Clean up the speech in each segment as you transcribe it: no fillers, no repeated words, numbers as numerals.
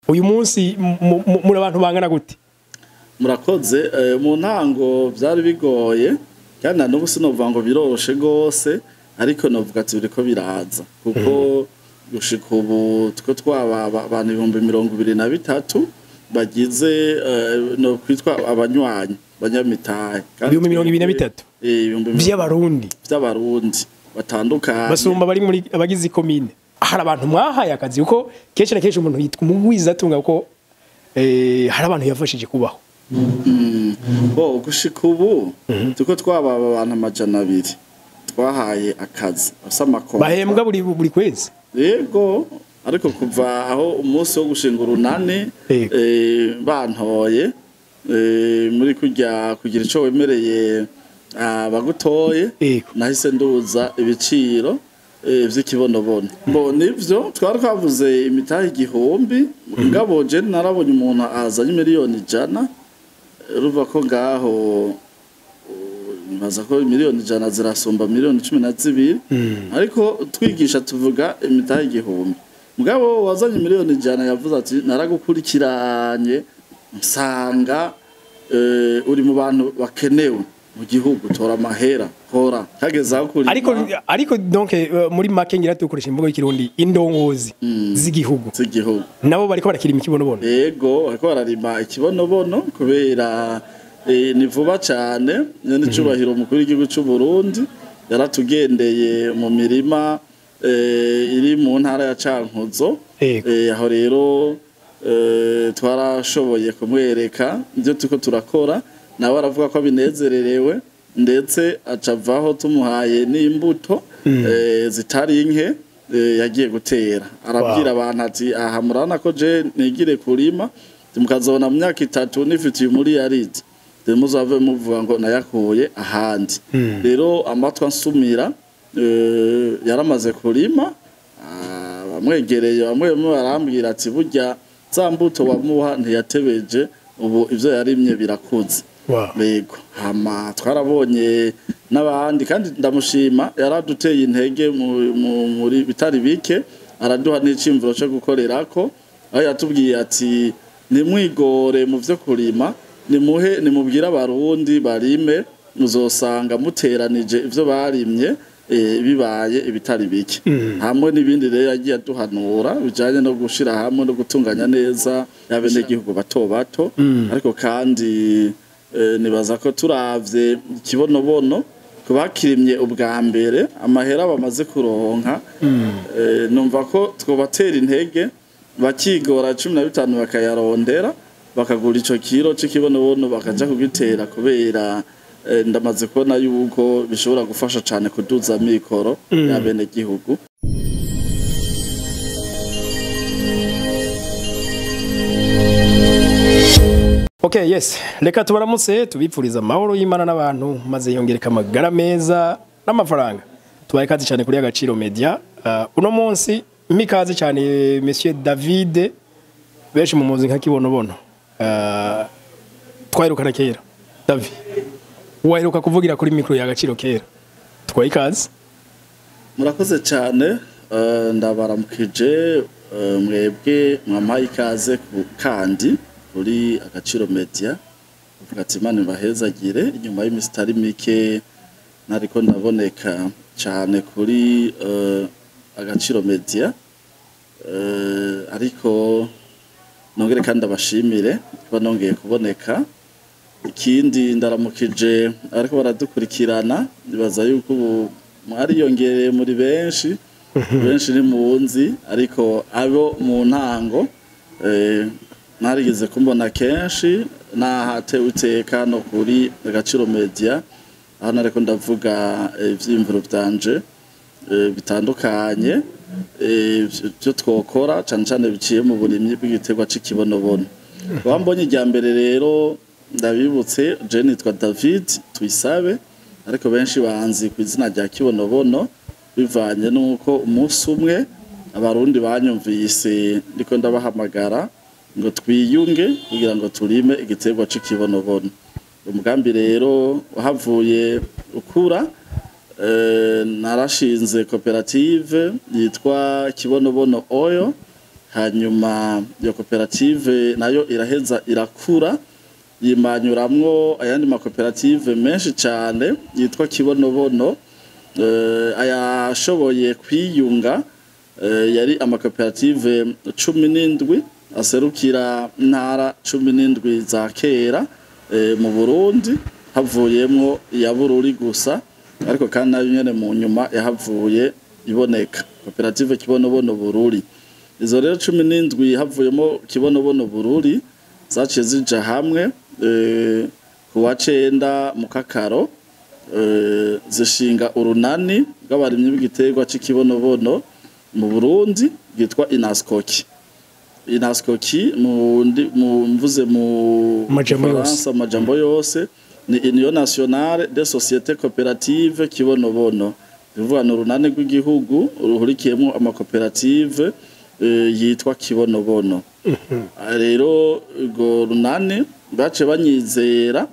Uyu munsi muri abantu bangana gute? Murakoze. Mu ntango byari bigoye, kandi na n'ubu sinovuga ngo biroroshe gose, ariko novuga ati biriko biraza, kuko gushika ubu two twaba abantu 23,000 bagize no kwitwa abanywanyi banyamitahe. Kandi 23,000 ibihumbi vy'abarundi vy'abarundi batandukanye basumba bari muri abagize ikomine. Hari abantu mwahaye akazi, kuko kenshi na kenshi umuntu yitwa umugwizatunga kuko hari abantu yafashije kubaho. Bo gushika ubu tuko twaba abantu 200 twahaye akazi bafise amakonti bahembwa buri kwezi. Yego, ariko kuva aho umunsi wo gushinga urunani bantoye muri kujya kugira ico wemereye abagutoye, nahise nduza ibiciro vy'ikibonobono. Bo nivyo twari twavuze imitahe 1000, ngabo je narabonye umuntu azanye 100,000,000, ruva ko ngaho nibaza ko 100,000,000 zirasumba 12,000,000, ariko twigisha tuvuga imitahe 1000. Mugabo wazanye 100,000,000 yavuze ati naragukurikiranye nsanga uri mu bantu bakenewe mu gihugu, tora amahera kora kageza aho kurima. Ariko donc muri make ngira tukoresha imvugo y'ikirundi, indongozi z'igihugu z'igihugu nabo bariko barakirima ikibonobono. Yego, bariko bararima ikibonobono kubera ni vuba cane. N'icubahiro umukuru w'igihugu c'u Burundi yaratugendeye mu mirima iri mu ntara ya Cankuzo. Aho rero twarashoboye kumwereka ibyo turiko turakora, nawe aravuga ko binezererewe, ndetse acavaho tumuhaye n'imbuto zitari nke yagiye gutera. Arabwira abantu ati aha murabona ko je nigire kurima, mukazobona mu myaka 3 nifitiye muri yaridi, muzave muvuga ngo nayakuye ahandi. Rero amatwa nsumira yaramaze kurima, bamwegereye bamwe barambwira ati burya za mbuto wamuha ntiyatebeje, ubu ivyo yarimye birakuze. Yego, hama twarabonye n'abandi, kandi ndamushima yaraduteye intege muri bitari bike, araduha n'icimvuro cyo gukorerako, aho yatubwiye ati nimwigore mu vyo kurima, nimuhe nimubwira abarundi barime, muzosanga muteranije ivyo barimye bibaye ibitari bike. Hamwe n'ibindi rero yagiye aduhanura bijanye no gushira hamwe no gutunganya neza y'abenegihugu bato bato. Ariko kandi nibaza ko turavye ikibonobono kubakirimye ubwa mbere amahera bamaze kuronka, numva ko twobatera intege bakigora 15 bakayarondera, bakagura ico kiro c'ikibonobono bakaja kugitera, kubera ndamaze kubona yuko bishobora gufasha cane kuduza mikoro y'abenegihugu. Okay, yes. Reka tubaramutse tubipfuriza amahoro y'Imana n'abantu, maze yongereka amagara meza n'amafaranga. Tubaye ikaze cyane kuri Agaciro Media. Uno munsi mikaze cyane Monsieur David, benshi mumuzi nka Kibonobono. Twahirukana kera. David, waheruka kuvugira kuri micro ya Agaciro kera. Twaye ikaze. Murakoze cyane, ndabaramukije mwebwe mwampaye ikaze kandi kuri Agaciro Media. Uvuga ati Imana ibahezagire. Inyuma y'imisi itari mike nariko ndaboneka cyane kuri Agaciro Media, ariko nongere kandi abashimire kuba nongeye kuboneka. Ikindi ndaramukije ariko baradukurikirana, nibaza yuko ubu mwariyongereye muri benshi, benshi ni munzi, ariko abo mu ntango narigeze kumbona kenshi nahatewe iteka no kuri Agaciro Media, aho nariko ndavuga ivyiyumviro vyanje bitandukanye byo twokora cane cane biciye mu burimyi bw'igiterwa c'ikibonobono. Wambonye irya mbere rero ndabibutse, je nitwa David Tuyisabe, ariko benshi banzi ku izina rya Kibonobono, bivanye nuko umunsi umwe abarundi banyumvise ndiko ndabahamagara ngo twiyunge kugira ngo turime igiterwa c'ikibonobono. Umugambi rero wahavuye ukura, narashinze koperative yitwa Kibonobono Oyo, Hanyuma iyo koperative nayo iraheza irakura, yimanyuramwo ayandi makoperative menshi cyane yitwa Kibonobono. Ayashoboye kwiyunga yari amakoperative 17 aserukira intara 17 za kera mu Burundi, havuyemwo iya Bururi gusa, ariko kandi nayo nyene mu nyuma yahavuye iboneka koperative Kibonobono Bururi. Izo rero 17 havuyemo Kibonobono Bururi zaciye zija hamwe ku wa 9 mu Kakaro, zishinga urunani rw'abarimyi b'igiterwa c'ikibonobono mu Burundi bwitwa Inaskoki. Inaskoki mu mvuze mu Majambo yose. Faransa, amajambo yose ni Union Nationale des Sociétés Coopératives Kibonobono, bivuga ni urunani rw'igihugu ruhurikiyemo amakoperative yitwa Kibonobono. Rero urwo runani bace banyizera,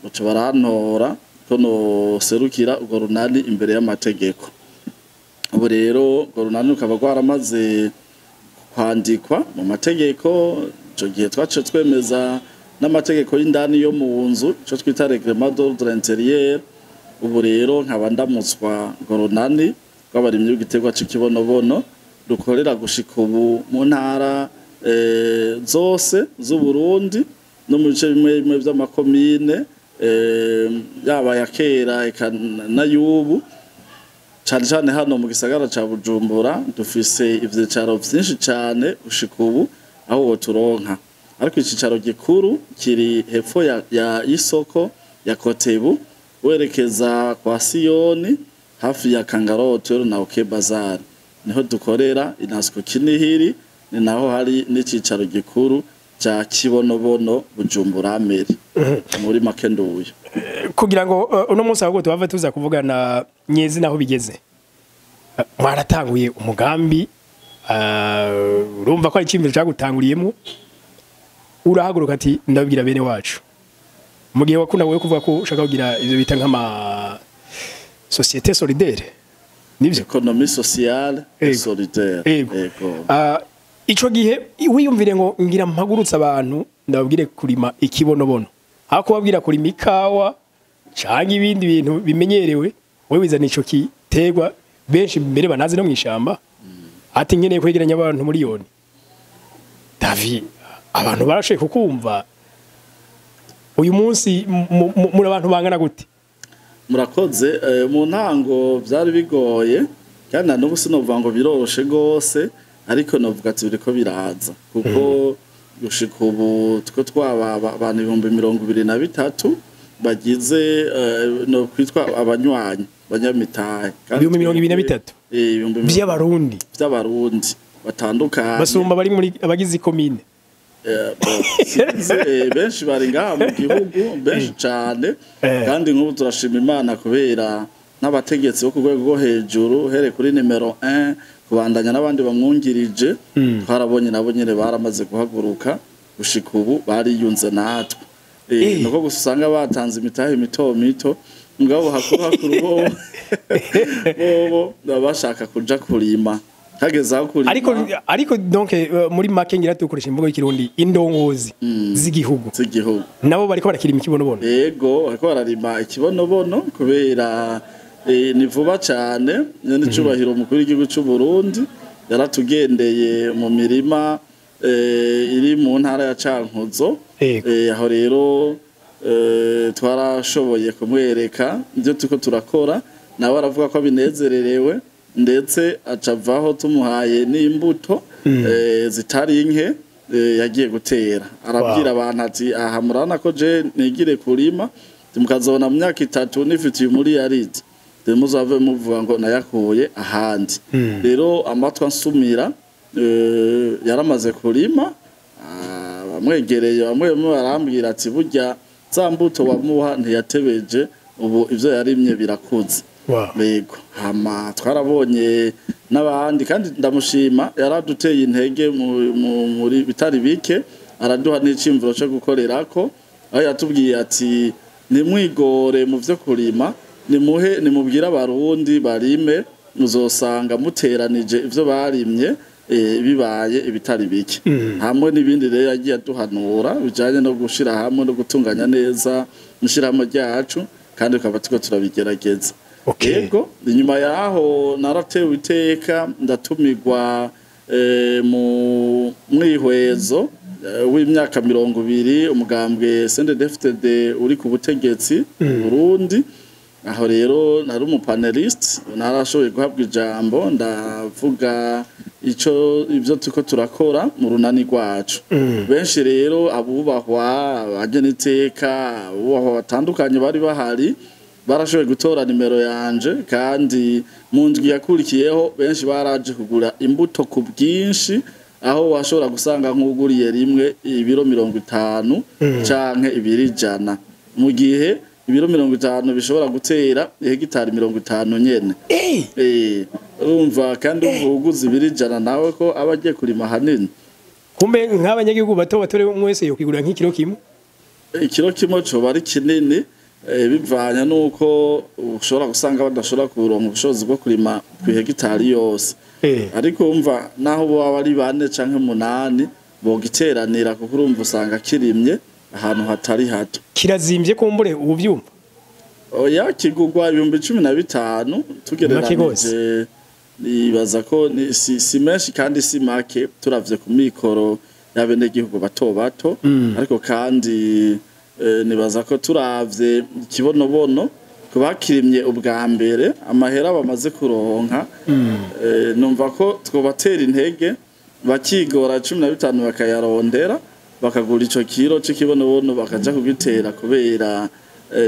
baca barantora ko noserukira urwo runani imbere y'amategeko. Ubu rero urwo runani rukaba rwaramaze kwandikwa mu mategeko. Ico gihe twaciye twemeza n'amategeko y'indani yo mu nzu, ico twita règlement d'ordre intérieur. Ubu rero nkaba ndamutswa urwo runani rw'abarimyi b'igiterwa c'ikibonobono, rukorera gushika ubu mu ntara zose z'Uburundi no mu bice bimwe bimwe vy'amakomine, yaba ya kera eka n'ay'ubu. Cane cane hano mu gisagara ca Bujumbura dufise ivyicaro vyinshi cane gushika ubu aho woturonka, ariko icicaro gikuru kiri hepfo ya isoko ya Kotebu, werekeza kwa Siyoni, hafi ya Kangaro Hotel na OK Bazar, niho dukorera. Inasco Kinihiri ni naho hari n'icicaro gikuru ca Kibonobono Bujumbura Meri. Muri make nduye. Kugira ngo uno munsi ahubwo tuhave tuza kuvugana nyezi naho bigeze. Mwaratanguye umugambi, urumva ko ari icyumviro cyagutanguriyemo, urahaguruka ati ndabwira bene wacu. Mu gihe wakunda wowe kuvuga ko ushaka kugira ivyo bita nk'ama société solidaire, nivyo? Économie sociale et Ego. solidaire. Ego. Ego. Ico gihe wiyumvire ngo ngira mpagurutse abantu ndababwire kurima ikibonobono, aho kubabwira kurima ikawa canke ibindi bintu bimenyerewe, wowe wizana ico kiterwa benshi mbere banazi no mw'ishamba, ati nkeneye kwegeranya abantu miliyoni. Davi, abantu barashoboye kukumva. Uyu munsi muri abantu bangana gute? Murakoze. Mu ntango byari bigoye, kandi na n'ubu sinovuga ngo biroroshe gose, ariko novuga ati biriko biraza, kuko gushika ubu two twaba abantu 23,000 bagize no kwitwa abanywanyi banyamitahe. Kandi 23,000? Ibihumbi vy'abarundi? Vy'abarundi batandukanye. Basumba bari muri abagize ikomine. Bon, sinzi, benshi bari ngaha mu gihugu, benshi cane. Kandi nk'ubu turashima Imana kubera n'abategetsi bo ku rwego rwo hejuru, uhereye kuri nimero 1 kubandanya n'abandi bamwungirije, twarabonye nabo nyene baramaze guhaguruka, gushika ubu bariyunze natwe. Nuko gusa usanga batanze imitahe mito mito, mugabo hakuru hakuru bobo baba bashaka kuja kurima, hageze aho kurima. Ariko donc muri make ngira tukoresha imvugo y'ikirundi, indongozi z'igihugu z'igihugu nabo bariko barakirima ikibonobono. Ego, bariko bararima ikibonobono kubera ni vuba cane nyene icubahiro umukuru w'igihugu c'u Burundi yaratugendeye mu mirima iri mu ntara ya Cankuzo. Aho rero twarashoboye kumwereka ibyo turiko turakora, nawe aravuga ko abinezererewe, ndetse acavaho tumuhaye n'imbuto zitari nke yagiye gutera. Arabwira abantu ati aha murabona ko je nigire kurima, mukazobona mu myaka 3 nifitiye umuriyaridi, muzave muvuga ngo nayakuye ahandi. Rero amatwa nsumira yaramaze kurima. Bamwegereye bamwe bamwe barambwira ati burya za mbuto wamuha ntiyatebeje, ubu ivyo yarimye birakuze. Yego, hama twarabonye n'abandi, kandi ndamushima yaraduteye intege muri bitari bike, araduha n'icimvuro cyo gukorerako, aho yatubwiye ati nimwigore mu vyo kurima, nimuhe nimubwire abarundi barime, muzosanga muteranije ivyo barimye. bibaye ibitari bike. Hamwe n'ibindi rero yagiye aduhanura bijanye no gushira hamwe no gutunganya neza ishirahamwe ryacu, kandi tukaba turiko turabigerageza. Yego, inyuma yaho naratewe iteka, ndatumirwa mu mwihwezo w'imyaka 20 umugambwe CNDD-FDD uri ku butegetsi mu Burundi. Aho rero nari umu panéliste, narashoboye guhabwa ijambo, ndavuga ico ibyo turiko turakora mu runani rwacu. Benshi rero abubahwa, abageniteka, abubahwa batandukanye bari bahari barashoboye gutora nimero yanje, kandi mu ndwi yakurikiyeho benshi baraje kugura imbuto ku bwinshi, aho washobora gusanga nk'uguriye rimwe ibiro 50 canke ibiro 100, mu gihe ibiro 50 bishobora gutera hegitari 50 nyene. Urumva kandi uguze ibiro 100 nawe ko aba agiye kurima hanini. Kumbe nk'abanyagihugu bato bato rero umwe wese yokwigurira nk'ikiro kimwe? Ikiro kimwe coba ari kinini, bivanye n'uko ushobora gusanga badashobora kuronka ubushobozi bwo kurima ku hegitari yose. Ariko umva, naho baba ari bane canke umunani bogiteranira, kuko urumva usanga kirimye ahantu hatari hato. Kirazimbye kumbure ubu byumva? Oya, kigurwa 15,000. Make gose. Tugereranije nibaza ko si menshi kandi si make turavye ku mikoro y'abenegihugu bato bato. Ariko kandi nibaza ko turavye ikibonobono ku bakirimye ubwa mbere, amahera bamaze kuronka, numva ko twobatera intege bakigora 15 bakayarondera, bakagura ico kiro c'ikibonobono, bakaja kugitera, kubera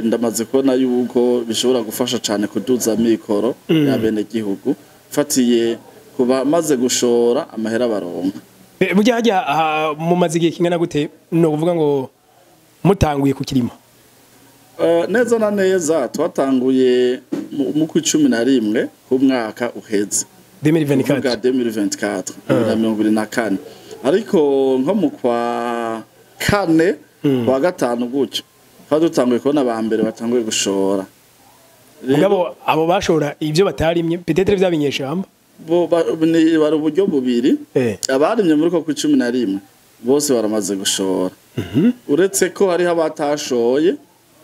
ndamaze kubona yuko bishobora gufasha cane kuduza mikoro y'abenegihugu, fatiye kuba maze gushora amahera baronka. Burya hajya mumaze igihe kingana gute, no kuvuga ngo mutanguye kukirima? Neza na neza twatanguye mu kwa 11 k'umwaka uheze. 2024? Kuvuga 2024, 2024, ariko nko mu kwa kane, kwa gatanu gutyo twari dutanguye kubona aba mbere batanguye gushora. Rero, Mugabo abo bashora ibyo batarimye, peut-être vyabinyeshamba. Bo bari uburyo bubiri. Abarimye muri ko ku 11 bose baramaze gushora, uretse ko hariho abatashoye,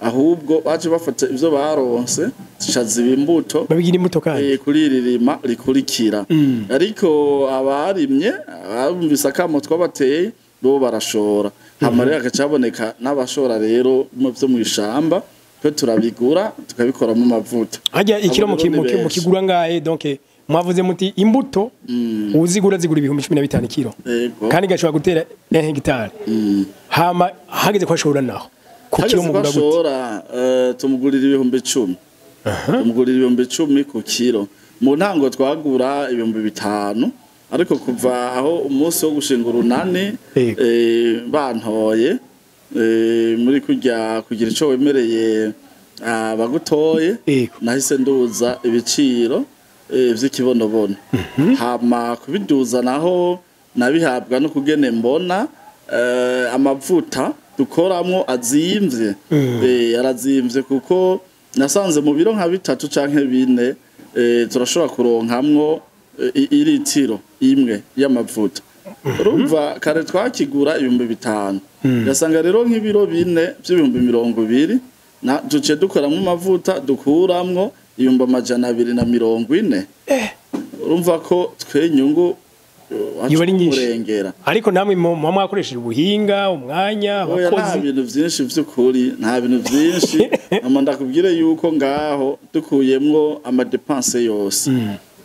ahubwo baje bafata ivyo baronse zica ziba imbuto. Babigira imbuto kandi. Kuri iri rima rikurikira. Ariko abarimye abumvise akamo twabateye bo barashora, hama rero hagaca n'abashora rero mu vyo mw'ishamba, twe turabigura tukabikoramo amavuta. Hajya ikiro Abo rero ni benshi. mukigura ngahe? Donc mwavuze muti imbuto uzigura zigura 15,000 kilo. Yego. Kandi gashobora gutera hegitari. Hama hageze ko ashora naho ku kiro Hageze ko mugura gute? ashora, tumugurira 10,000, tumugurira 10,000 ku kiro. Mu ntango twagura 5,000, ariko kuva aho umunsi wo gushinga urunani bantoye, muri kurya kugira ico wemereye abagutoye, nahise nduza ibiciro vy'ikibonobono. Hama kubiduza naho nabihabwa no kugene mbona amavuta dukoramwo azimvye. Arazimvye kuko nasanze mu biro nka bitatu canke bine turashobora kuronkamwo iritiro imwe y'amavuta. Urumva kare twakigura 5,000, gasanga rero nk'ibiro bine vy'ibihumbi 20 na duce dukoramwo amavuta dukuramwo 240,000. Urumva ko twe inyungu Iba ari nyinshi. kurengera. Ariko namwe muba mwakoresheje ubuhinga, umwanya, Oya, nta abakozi. bintu vyinshi vy'ukuri, nta bintu vyinshi. Ama ndakubwire yuko ngaho dukuyemwo ama dépenses yose,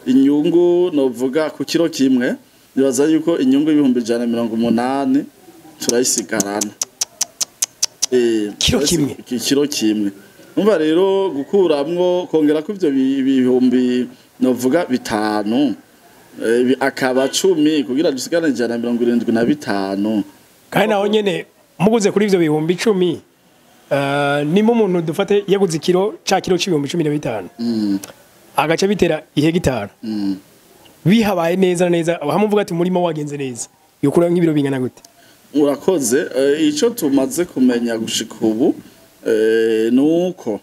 inyungu novuga ku kiro kimwe, nibaza yuko inyungu 180,000 turayisigarana. Kiro kimwe? Kiro kimwe. Umva rero, gukuramwo kongera ko ivyo bihumbi novuga bitanu, akaba 10, kugira dusigane 175. Kandi naho nyene muguze kuri ivyo 10,000, nimba umuntu dufate yaguze ikiro ca kiro c'15,000, agaca bitera ihegitari, bihabaye neza na neza, hamwe uvuga ati umurima wagenze neza, yokura nk'ibiro bingana gute? Urakoze. Ico tumaze kumenya gushika ubu nuko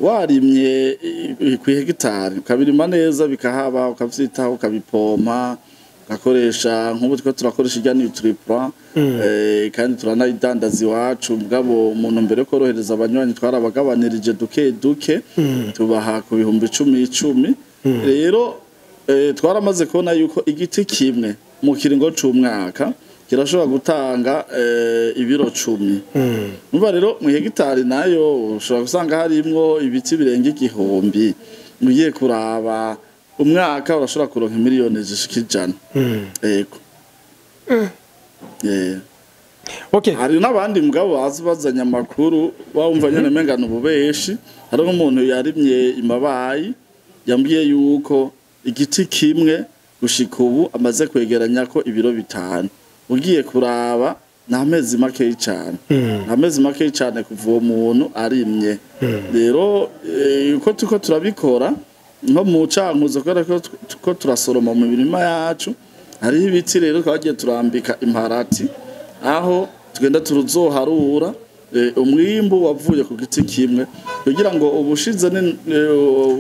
warimye ku hegitari, ukabirima neza bikahaba, ukavyitaho, ukabipompa, Tugakoresha nk'ubu two turakoresha irya Nutriplan, kandi turanayidandaza iwacu. Mugabo umuntu mbere yo korohereza abanywanyi, twarabagabanirije duke duke, tubaha ku 10,000 10,000. Rero twaramaze kubona yuko igiti kimwe mu kiringo c'umwaka kirashobora gutanga ibiro 10. Umva rero, mu hegitari nayo ushobora gusanga harimwo ibiti birenga 1000. Ugiye kuraba umwaka, urashobora kuronka miliyoni zishika 100. Yego. Okay. Hari n'abandi mugabo bazi bazanye amakuru, wumva nyene menga n'ububeshi. Hari nk'umuntu yarimye imabayi, yambwiye yuko igiti kimwe gushika ubu amaze kwegeranya ko ibiro 5. Ugiye kuraba, ni amezi makeyi cane, ni amezi makeyi cane kuva uwo muntu arimye. Rero uko turiko turabikora nko mu Cankuzo, kubera ko turasoroma mu mirima yacu, hariho ibiti rero twagiye turambika imparati, aho tugenda turuzoharura umwimbu wavuye ku giti kimwe, kugira ngo ubushize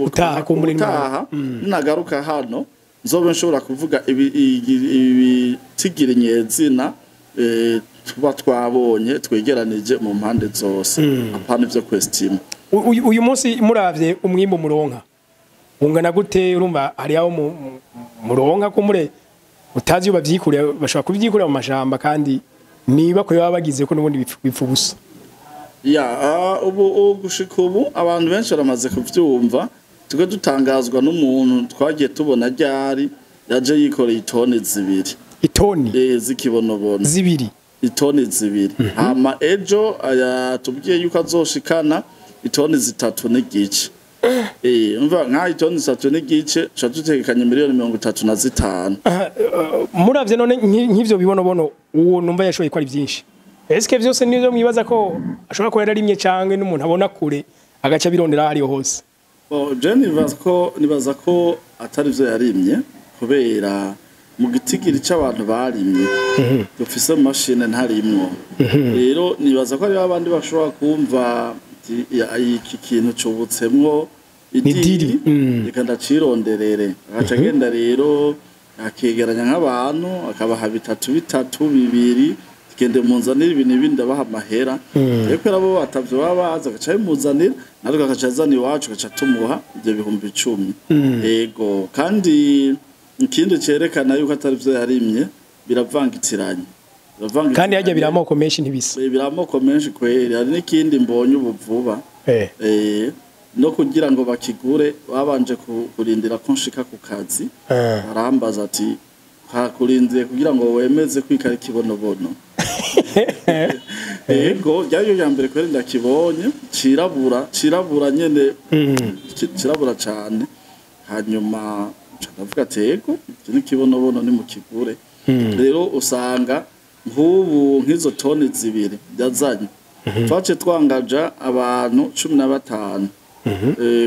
Utaha kumbura ubutaha ninagaruka hano nzobe nshobora kuvuga ibitigiri nyezina tuba twabonye twegeranije mu mpande zose, apana ivyo kwestima. Uyu munsi muravye umwimbu muronka ungana gute? Urumva hari aho muronka ko mure utazi iyo bavyikurira, bashobora kubyikurira mu mashamba, kandi niba ko baba bagize ko n'ubundi bipfa ubusa. Ya, ubu gushika ubu abantu benshi baramaze kuvyumva. Tuge dutangazwa n'umuntu twagiye tubona ryari yaje yikoreye itoni 2. Itoni? Z'ikibonobono. 2? Itoni 2. Hama ejo tubwiye yuko azoshikana itoni 3.5. Umva, nka itoni 3.5 ca dutegekanye miliyoni 35. Aha, muravye none nk'ivyo bibonobono uwo numva yashoboye ko ari byinshi, eske vyose nivyo mwibaza ko ashobora kuba yararimye, canke n'umuntu abona kure agaca birondera aho ariho hose? Bon, je nibaza ko atari vyo yarimye, kubera mu gitigiri c'abantu barimye dufise mu mashine ntarimwo. Rero nibaza ko hariho abandi bashobora kumva ati, "Ya, iki kintu cubutsemwo idiri, idiri, reka ndacironderere." Agaca agenda rero akegeranya nk'abantu, akabaha bitatu bitatu, bibiri, gende munzanire ibintu, ibindi ndabaha amahera. Rero kubera bo batavyo baba bazi, agaca abimuzanira, natwe agaca azana iwacu, agaca tumuha ivyo 10,000. Ego, kandi ikindi cerekana yuko atari vyo yarimye, biravangitiranye. Biravangitiranye. Kandi harya biri amoko menshi, ntibisa. Biri amoko menshi kweri. Hari n'ikindi mbonye ubu vuba, no kugira ngo bakigure babanje kurindira ko nshika ku kazi. Barambaza ati hakurindiye kugira ngo wemeze kwikara ikibonobono. Ego, ryayo ya mbere kweri ndakibonye cirabura, cirabura nyene, cirabura cane. Hanyuma nca ndavuga ati ego, iki ni ikibonobono, ni mukigure. Rero usanga nk'ubu nk'izo toni 2 yazanye, twace twangaja abantu 15.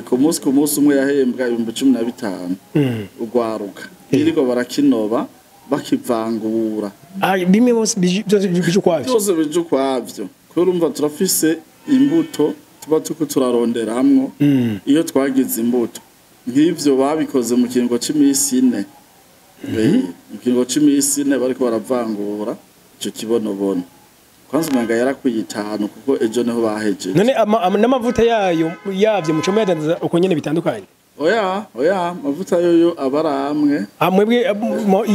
Ku munsi umwe yahembwa 15,000. Ugwaruka iriko barakinoba, bakivangura. Ah, bimwe bose byose bije ukwavyo? Byose bije ukwavyo, kubera urumva turafise imbuto tuba turiko turaronderamwo. Iyo twagize imbuto nk'ivyo, babikoze mu kiringo c'imisi 4. Mu kiringo c'imisi 4 bariko baravangura ico kibonobono. Kwanza umenga yarakwiye 5, kuko ejo niho bahejeje. None n'amavuta yayo yavyo muco muyadandaza uko nyene bitandukanye? Oya, oya, amavuta yoyo aba ari amwe. Ah, mwebwe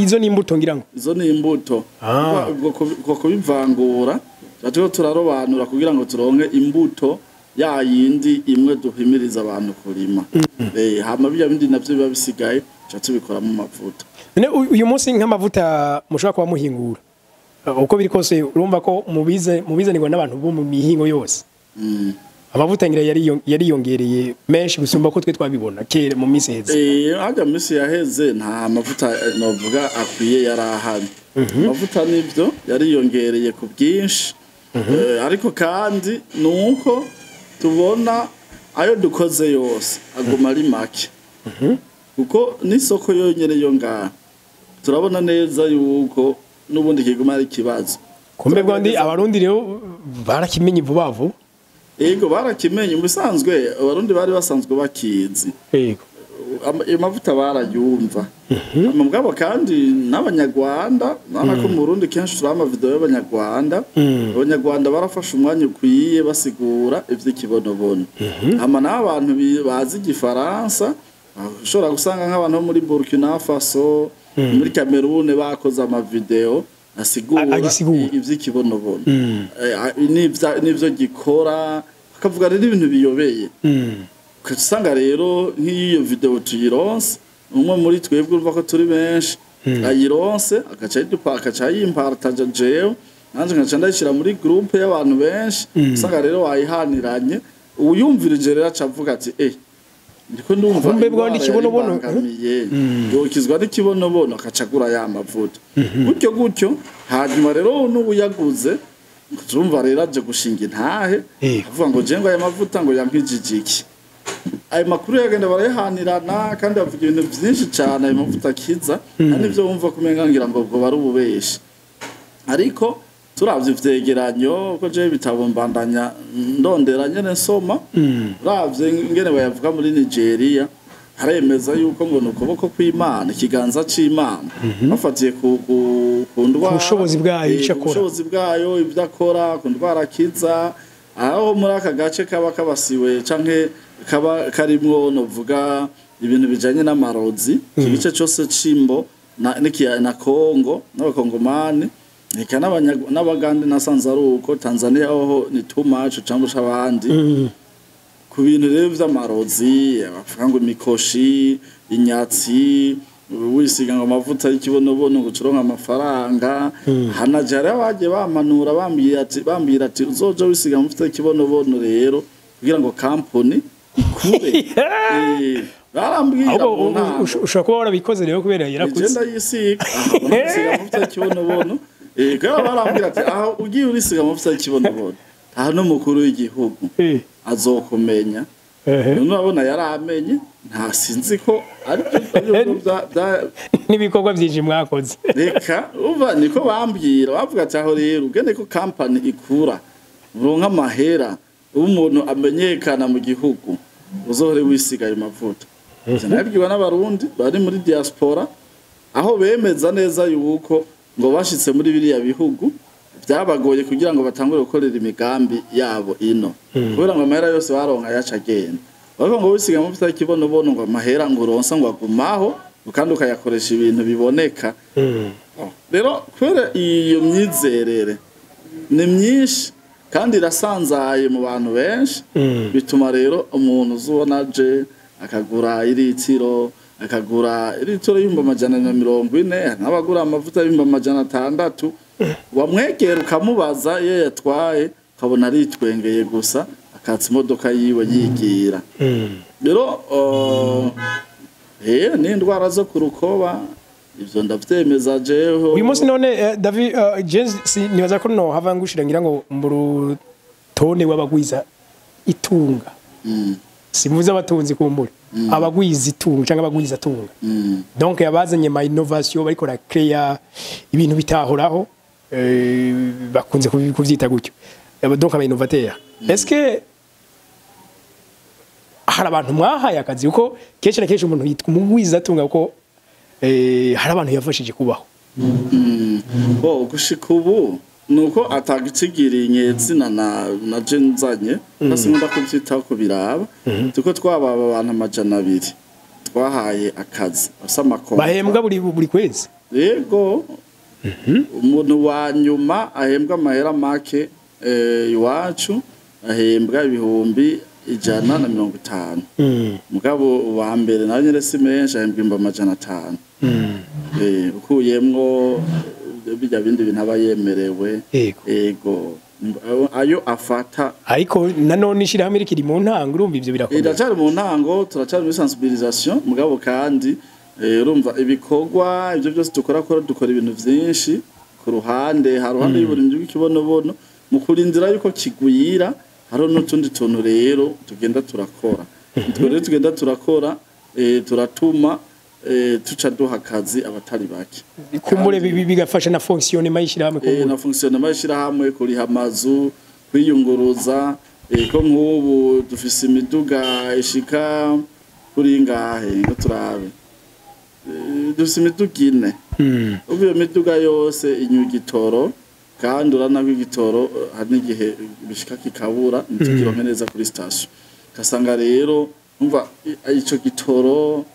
izo ni imbuto ngira ngo? Izo ni imbuto. Ubwo kubivangura tuba turiko turarobanura kugira ngo turonke imbuto ya yindi imwe duhimiriza abantu kurima. Hama birya bindi navyo biba bisigaye tuca tubikoramo amavuta. None uyu munsi nk'amavuta mushobora kuba muhingura, uko biri kose urumva ko mubize mubizanirwa n'abantu bo mu mihingo yose, amavuta ngira yariyongereye menshi gusumba ko twe twabibona kera mu minsi iheze. Harya mu minsi yaheze nta mavuta novuga akwiye yari ahari. Amavuta nivyo yariyongereye ku bwinshi. Ariko kandi nuko tubona ayo dukoze yose aguma ari make, kuko n'isoko yonyene yo ngaha turabona neza yuko n'ubundi kiguma ari ikibazo. Kumbe bwandi abarundi rero barakimenye vuba vuba. Ego, barakimenye. Mu bisanzwe abarundi bari basanzwe bakizi. Ayo mavuta barayumva. Mugabo kandi n'abanyarwanda, urabona ko mu Burundi kenshi turaba amavideo y'abanyarwanda. Abanyarwanda barafashe umwanya ukwiye basigura ivy'ikibonobono. Hama n'aho abantu bazi igifaransa, ushobora gusanga nk'abantu bo muri Burkina Faso, muri Cameroon bakoze amavideo asigura Agisigura. ivy'ikibonobono, n'ivyo gikora, bakavuga rero ibintu biyobeye. Usanga rero nk'iyo video tuyironse, umwe muri twebwe, urumva ko turi benshi, ayironse agaca ayidupa, agaca ayimpartaja jewe, nanje nkaca ndayishira muri groupe y'abantu benshi. Usanga rero wayihaniranye, uyumvirije rero aca avuga ati: "Eh, ndiko ndumva Kumbe bwa indwara n'ikibonobono, yaribangamiye yokizwa n'ikibonobono," akaca agura ya mavuta gutyo gutyo. Hanyuma rero n'ubu yaguze, urumva rero aje gushinga intahe, avuga ngo je ngo aya mavuta ngo yankijije iki. Ayo makuru yagenda barayahanirana, kandi bavuga ibintu byinshi cyane ayo mavuta akiza. Kandi ibyo wumva kumenga ngira ngo ubwo bari ububeshi, ariko turavye ivyegeranyo, ko jewe ibitabo mbandanya ndondera nyene nsoma, uravye ingene bayavuga muri Nigeria, haremeza yuko ngo ni ukuboko kw'Imana, ikiganza c'Imana, bafatiye ku ndwara, Ku bushobozi bwayo, ico ku akora. bushobozi bwayo, ibyo akora, ku ndwara akiza. Aho muri aka gace kaba kabasiwe canke kaba karimwo, novuga, ibintu bijanye n'amarozi, iki gice cose c'Imbo na, n'ikiya na Kongo n'abakongomani, eka n'abagande, nasanze ari uko. Tanzania hoho ni too much cyangwa abandi ku bintu rero vy'amarozi, bavuga ngo imikoshi, inyatsi, wisiga ngo amavuta y'ikibonobono ngo ucuronke amafaranga. Hanaje hariho abagiye bampanura, bambwira ati uzoja wisiga amavuta y'ikibonobono rero kugira ngo kampuni ikure. Barambwira Ahubwo mu ntango. ushobora kuba warabikoze rero kubera yarakuze. Igenda yisiga, aha urisiga amavuta y'ikibonobono. Kubera barambwira ati aho ugiye urisiga amavuta y'ikibonobono, aha n'umukuru w'igihugu azokumenya. None urabona yaramenye, nta sinzi ko aribyo aribyo N'ibikorwa byinshi mwakoze. Reka, umva, niko bambwira, bavuga ati aho rero ugende ko kampani ikura, uronka amahera, uba umuntu amenyekana mu gihugu, uzohore wisiga ayo mavuta. Ivyo nabibwiwe n'abarundi bari muri diaspora, aho bemeza neza yuko ngo bashitse muri biriya bihugu byabagoye kugira ngo batangure gukorera imigambi yabo ino, kubera ngo amahera yose baronka yaca agenda. Bavuga ngo wisiga amavuta y'ikibonobono, ngo amahera ngo uronsa ngo agumaho, kandi ukayakoresha ibintu biboneka. Rero kubera iyo myizerere ni myinshi kandi irasanzaye mu bantu benshi, bituma rero umuntu uzubona aje akagura iritiro, akagura iritiro y'440,000, hari n'abagura amavuta y'600,000. Wamwegera ukamubaza iyo yatwaye, ukabona aritwengeye gusa, akatsa imodoka yiwe yigira. Rero n'indwara zo ku rukoba, ivyo ndavyemeza jeho. Uyu munsi none, David, James, nibaza ko no hava ngushira ngira ngo mu rutonde w'abagwiza itunga, simuze abatunzi, kumbure abagwiza itunga cyangwa abagwiza tunga, donc yabazanye ma innovation, bariko créer ibintu bitahoraho, bakunze kuvyita gutyo. Donc aba innovateur, est-ce que hari abantu mwahaye akazi? Kuko kenshi na kenshi umuntu yitwa umugwiza tunga kuko hari abantu yafashije kubaho. Bo gushika ubu nuko atagicigiriye nyezina na je nzanye, kasi nkunda kuvyitaho kubiraba, tuko twababa abantu 200 twahaye akazi bafise amakonti. Bahembwa buri kwezi? Yego, umuntu wa nyuma ahembwa amahera make, iwacu ahembwa 150,000. Mugabo uwa mbere nawe nyene si menshi, ahembwa 500,000. Ukuyemwo bijya bindi bintu aba yemerewe. Ego, ayo afata. Ariko nanone ishirahamwe rikiri mu ntango, urumva ivyo birakomeye. Iracari mu ntango, turacari muri sensibilisation, mugabo kandi urumva ibikorwa ibyo byose dukora, kora dukora ibintu vyinshi ku ruhande, ha ruhande y'uburimyi bw'ikibonobono, mu kurindira yuko kigwira, hariho n'utundi tuntu rero tugenda turakora. Utwo rero tugenda turakora, turatuma tuca duha akazi abatari bake. Kumbure bigafasha na fonctionnement y'ishirahamwe, kumbure. Na fonctionnement y'ishirahamwe, kuriha amazu, kwiyunguruza, ko nk'ubu dufise imiduga ishika kuri ngahe ngo turabe. Dufise imiduga 4. Ubu iyo miduga yose inywa igitoro, kandi urana ko igitoro hari n'igihe bishika kikabura, ntitukironke neza kuri station. Ugasanga rero umva ico gitoro,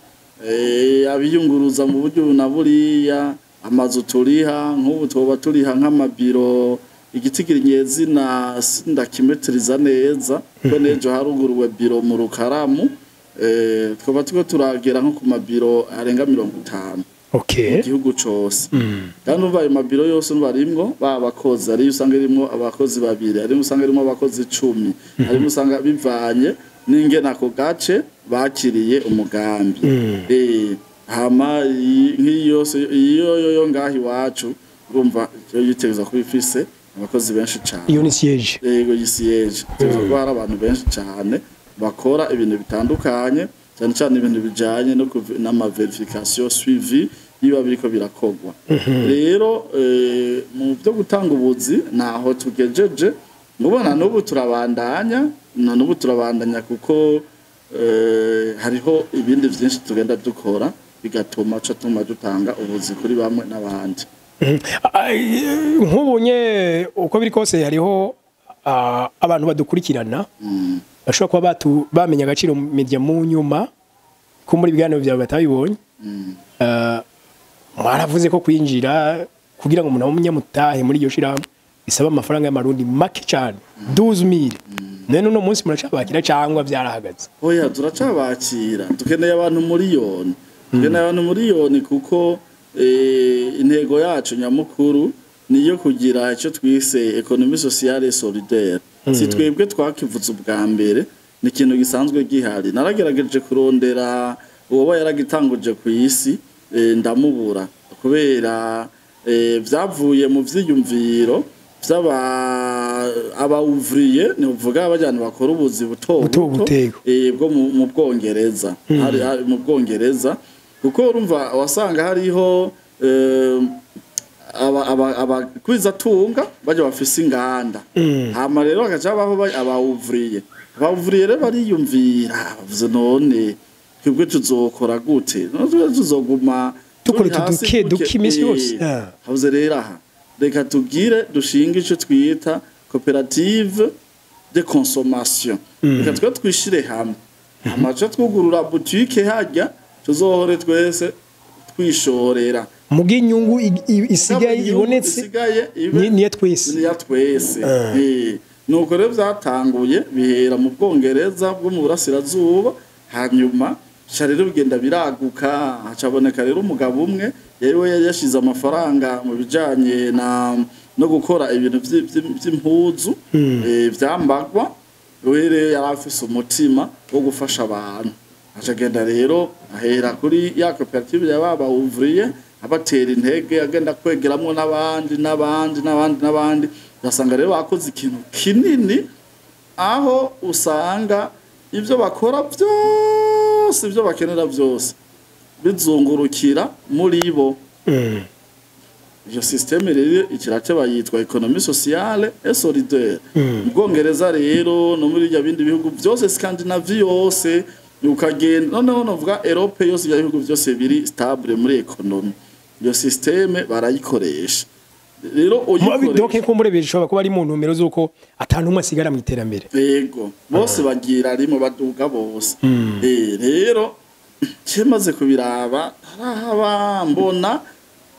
abiyunguruza mu buryo ubu na buriya, amazu turiha, nk'ubu twoba turiha nk'amabiro igitigiri nyezina sindakimetiriza neza, ko n'ejo haruguruwe biro mu Rukaramu, twoba turiko turagera nko ku mabiro arenga 50 mu gihugu cose. Kandi umva ayo mabiro yose umva arimwo ba bakozi, hariyo usanga irimwo abakozi 2, harimwo usanga irimwo abakozi 10, harimwo usanga bivanye n'ingene ako gace bakiriye umugambi. Hama nk'iyo yose iyo yo ngaho iwacu urumva iyo yitegereza kuba ifise abakozi benshi cane. Iyo ni siège. Yego, yisiyeje tuzi ko hari abantu benshi cane bakora ibintu bitandukanye, cyane cyane ibintu bijanye no n'ama vérification, suivi yiba biriko birakogwa. Rero mu byo gutanga ubuzi naho tugejeje, mubona n'ubu turabandanya, na n'ubu turabandanya kuko hariho ibindi vyinshi tugenda dukora bigatuma ca tuma dutanga ubuzi kuri bamwe n'abandi. Nk'ubu nye uko biri kose hariho abantu badukurikirana bashobora kuba bamenya Agaciro Media mu nyuma, ko muri ibiganiro byawe batabibonye. Mwaravuze ko kwinjira kugira ngo umuntu abe umunyamutahe muri iryo shirahamwe bisaba amafaranga y'amarundi make cyane, 12000. None uno munsi muracabakira cyangwa byarahagaze? Oya, turacabakira. Dukeneye abantu miliyoni, dukeneye abantu miliyoni, kuko intego yacu nyamukuru niyo kugira icyo twise économie sociale et solidaire. Si twebwe twakivuze ubwa mbere, ni ikintu gisanzwe gihari. Naragerageje kurondera uwoba yaragitanguje ku isi, ndamubura, kubera vyavuye mu vyiyumviro vy'aba aba ouvrier, ni uvuga abajyana bakora ubuzi buto buto butego. Bwo mu Bwongereza, hari mu Bwongereza, kuko urumva wasanga hariho aba kwizatunga bajya bafise inganda, hama rero bagaca baho aba ouvrier. Aba ouvrier rero bariyumvira, bavuze: "None twebwe tuzokora gute? None twebwe tuzoguma dukora turi utu hasi duke gute?" duke iminsi yose. Habuze rero aha reka tugire dushinge ico twita coopérative de consommation, reka twe twishire hamwe, amaca twugurura boutique harya, tuzohore twese twishorera. Muga inyungu isigaye inyungu ibonetse isigaye ibe niya twese. Niya twese. Nuko rero vyatanguye bihera mu Bwongereza bwo mu burasirazuba, hanyuma bica rero bigenda biraguka, hacaboneka rero umugabo umwe yari we yari yashize amafaranga mu bijanye na no gukora ibintu vy'impuzu, vyambagwa. We rero yari afise umutima wo gufasha abantu, acagenda rero ahera kuri ya koperative ya baba ouvrier, abatera intege, agenda kwegeramwo n'abandi n'abandi n'abandi n'abandi, ugasanga rero bakoze ikintu kinini, aho usanga ibyo bakora byose, ibyo bakenera byose bizungurukira muri bo. Iyo système rero ikirace bayitwa économie sociale et solidaire. Mu Bwongereza rero no muri bya bindi bihugu byose, Scandinavie yose, ukagenda noneho novuga Europe yose, ibya bihugu byose biri stable muri économie, iyo système barayikoresha rero uyikoresha. Donc kumbure bishobora kuba ari mu ntumbero z'uko atanu umwe asigara mu iterambere. Yego, bose bagira rimwe, baduga bose. Rero kimaze kubiraba harahaba mbona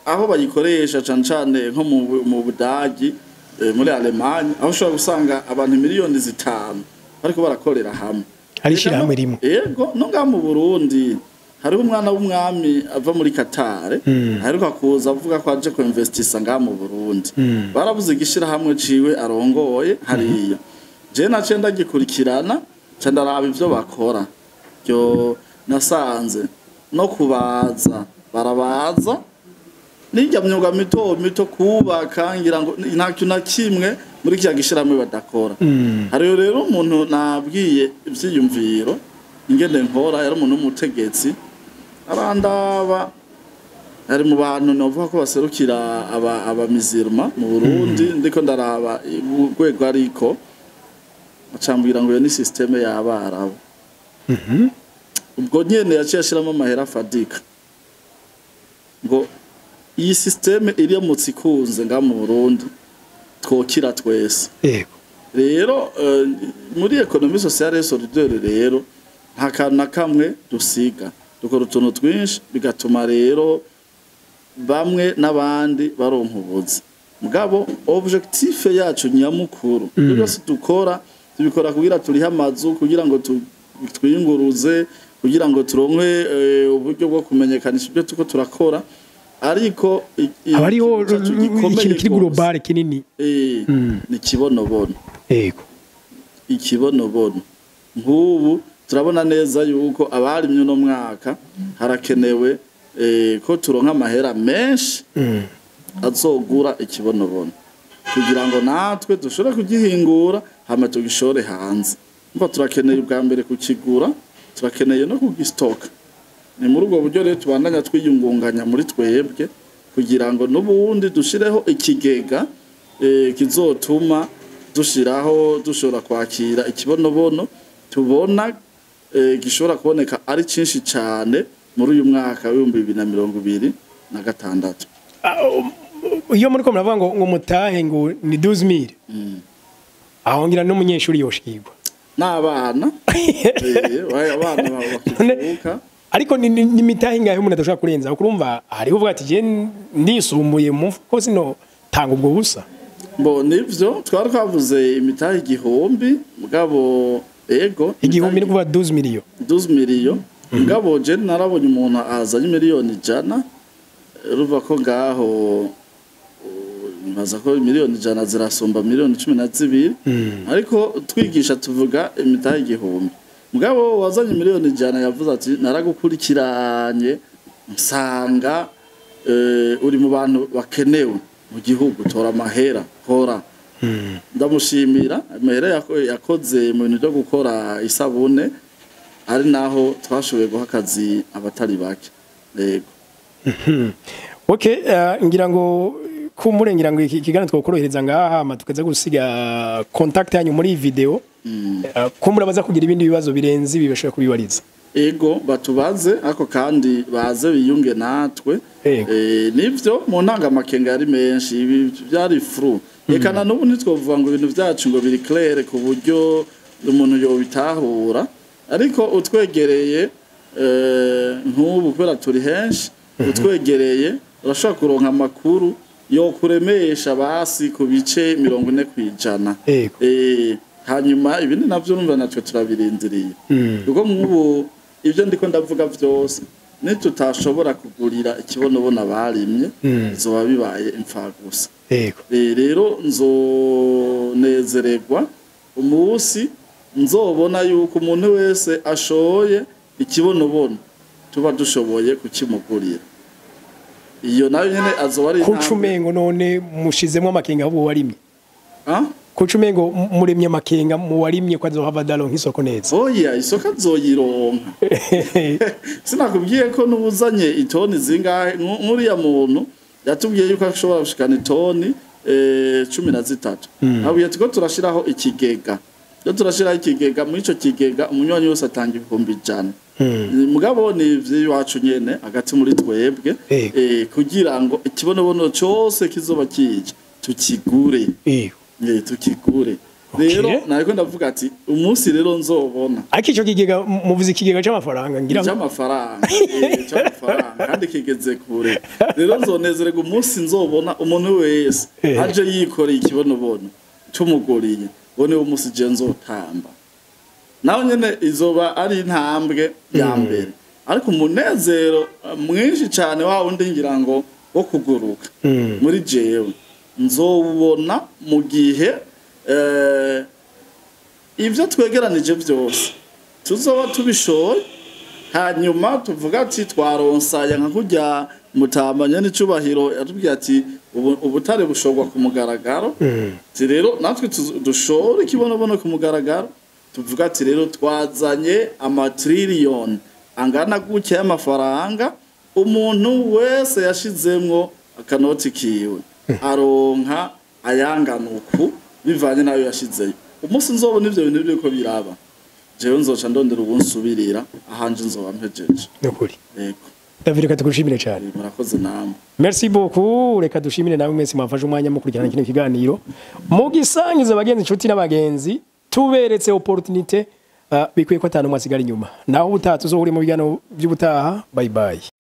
aho bayikoresha cane cane nko mu Budagi, muri Allemagne, aho ushobora gusanga abantu 5 miliyoni bariko barakorera hamwe. Ari ishirahamwe rimwe. Yego, no ngaha mu Burundi hariho umwana w'umwami ava muri Qatar aheruka kuza avuga ko aje kuinvestisa ngaha mu Burundi. Barabuze igishirahamwe ciwe arongoye hariya. Je naciye ndagikurikirana, nca ndaraba ivyo bakora. Ryo nasanze no kubaza barabaza, n'irya myuga mito mito, kubaka, ngira ngo nta kintu na kimwe muri kiriya gishirahamwe badakora. Hariyo rero umuntu nabwiye ivyiyumviro ingene nkora, yari umuntu w'umutegetsi, arandaba, ari mu bantu novuga ko baserukira aba abamizirma mu Burundi. Ndiko ndaraba urwego ariko, acambwira ngo iyo ni système y'abarabu. Ubwo nyene yaciye ashiramo amahera afadika ngo iyi système iramutse ikunze nga mu Burundi, twokira twese. Rero muri économie sociale et solidaire rero nta kantu na kamwe dusiga, dukora utuntu twinshi, bigatuma rero bamwe n'abandi baronka ubuzi. Mugabo objectif yacu nyamukuru, ibyo byose dukora tubikora kugira turihe amazu, kugira ngo twiyunguruze, kugira ngo turonke uburyo bwo kumenyekanisha ibyo turiko turakora, ariko Haba hariho ikintu cacu gikomeye ikintu kiri gose, global kinini. Ni kibonobono. Ikibonobono, nk'ubu turabona neza yuko abarimye uno mwaka harakenewe ko turonka amahera menshi azogura ikibonobono, kugira ngo natwe dushobore kugihingura hama tugishore hanze. Umva, turakeneye ubwa mbere kukigura, turakeneye no kugistoka. Ni muri ubwo buryo rero tubandanya twiyungunganya muri twebwe, kugira ngo n'ubundi dushireho ikigega kizotuma dushiraho, dushobora kwakira ikibonobono tubona gishobora kuboneka ari cinshi cane muri uyu mwaka w'2026. Iyo muri ko muravuga ngo mutahe ngo ni 12000, aho ngira n'umunyeshuri yoshikirwa. N'abana, abana bakivuka. Ariko ni mitahe ingahe umuntu adashobora kurenza? Kurumva hariho uvuga ati je ndisumbuye mu mufuko, sino tanga ubwo busa. Bo nivyo, twari twavuze imitahe 1000, mugabo ego. 1000 ni kuvuga 12 million. 12 million, mugabo je narabonye umuntu azanye miliyoni 100. Ruva ko ngaho nibaza ko miliyoni 100 zirasumba miliyoni 12, ariko twigisha tuvuga imitahe 1000. Mugabo wazanye miliyoni 100 yavuze ati naragukurikiranye nsanga uri mu bantu bakenewe mu gihugu, tora amahera kora. Ndamushimira, amahera yakoze mu bintu byo gukora isabune, ari naho twashoboye guha akazi abatari bake, yego. Okay, ngira ngo kumure ngira ngo iki kiganiro twokorohereza ngaha, hama tukaza gusiga contact yanyu muri iyi video. Kumure baza kugira ibindi bibazo birenze ibi bashobora kubibariza. Ego, batubaze, ariko kandi baze biyunge natwe. Nivyo, mu ntanga amakenga yari menshi, ibi byari flou. Eka na n'ubu ntitwovuga ngo ibintu byacu ngo biri clair ku buryo umuntu yobitahura, ariko utwegereye, nk'ubu kubera turi henshi, utwegereye urashobora kuronka amakuru yo kuremesha basi ku bice 40%. Hanyuma ibindi navyo urumva natwe turabirindiriye, kuko nk'ubu ibyo ndiko ndavuga vyose nitutashobora kugurira ikibonobono abarimye, bizoba bibaye imfagusa. Rero nzonezererwa umunsi nzobona yuko umuntu wese ashoye ikibonobono tuba dushoboye kukimugurira. Iyo nayo nyene azoba ari Kuca intambwe. Umengo none mushizemwo amakenga ahubwo warimye. Ah? Kuca umengo muremye amakenga mu warimye ko azohava daronka isoko neza. Oya, isoko azoyironka. Sinakubwiye ko n'ubuzanye itoni zingahe? Nk'uriya muntu yatubwiye yuko ashobora gushikana itoni 13. Abwiye tuko turashiraho ikigega. Iyo turashiraho ikigega, muri ico kigega umunywanyi wese atanga 100,000. Mugabo ni ivy'iwacu nyene hagati muri twebwe, kugira ngo ikibonobono cose kizoba kije tukigure. Tukigure. Rero nariko ndavuga ati umunsi rero nzobona Ariko ico kigega, muvuze ikigega c'amafaranga ngira ngo cy'amafaranga, cy'amafaranga, kandi kigeze kure. Rero nzonezererwa umunsi nzobona umuntu wese aje yikoreye ikibonobono tumuguriye. Uwo niwo munsi je nzotamba. Naho nyene izoba ari intambwe ya mbere, ariko umunezero mwinshi cyane wa wundi ngira ngo wo kuguruka muri jewe nzowubona mu gihe ibyo twegeranije byose tuzoba tubishoye, hanyuma tuvuga ati twaronsaya nka kurya mutambanye n'icubahiro yatubwiye ati ubutare bushorwa ku mugaragaro. Ati rero natwe dushore ikibonobono ku mugaragaro, tuvuga ati rero twazanye amatiriyoni angana gutya y'amafaranga, umuntu wese yashizemwo akanoti kiwe aronka ayangana uku bivanye n'ayo yashizeyo. Umunsi nzobona ivyo bintu biriko biraba, Jewe nzoca ndondera ubunsubirira ahanje, nzoba mpejeje. Nukuri. Yego. David, reka tugushimire cyane. Murakoze namwe. Merci beaucoup. Reka dushimire nawe mwese mwafashe umwanya mukurikirana kino kiganiro, mugisangiza abagenzi, inshuti n'abagenzi. Tuberetse opportunité, bikwiye ko atanu mwasigara inyuma. Naho ubutaha tuzohurira mu biganiro by'ubutaha. Bye bye.